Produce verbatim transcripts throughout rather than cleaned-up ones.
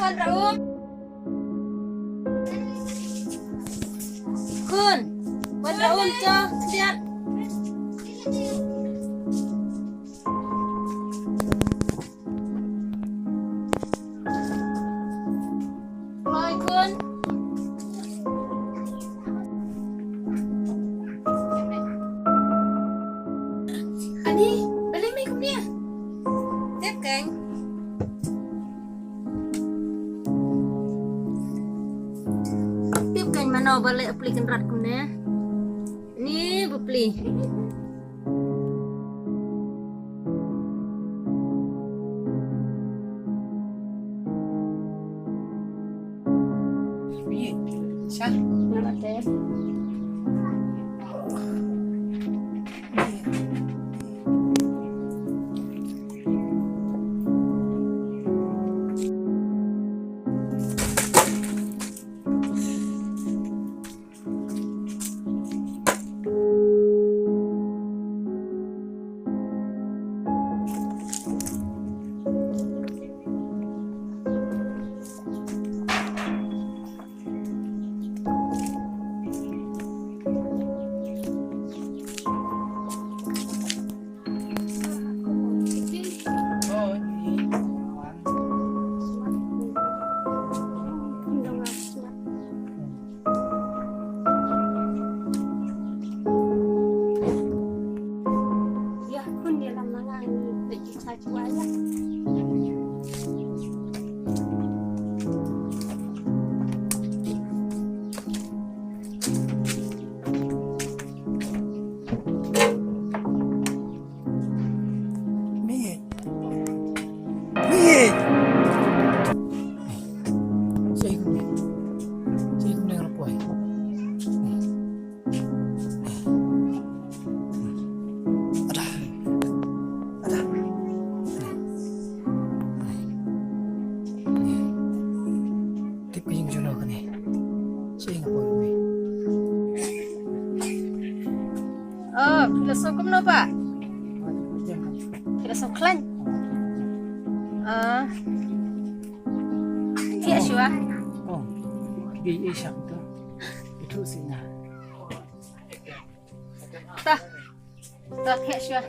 Wan ra um. Khun. Wan ra um, to, siat. Kloi, khun. Ani, balei me kumne? Tip keiñ. Tip keiñ mano ba leh pli kynrad kumne. Ni ba pli. Miej. Miej. Sa ïa kumne. Sa ïa kumne nga la poi. Ada. Ada. Tip ka ïing jong no kane. Sa ïa nga poi kumne. Oh, phi la sngew kumno bah? Phi la sngew khlaiñ? Ah. Thiah shuwa. Oh. Dei ei shap to. Itu sih na. Ta. Ta thiah shuwa.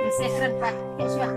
Ngi sa kren pat. Thiah shuwa.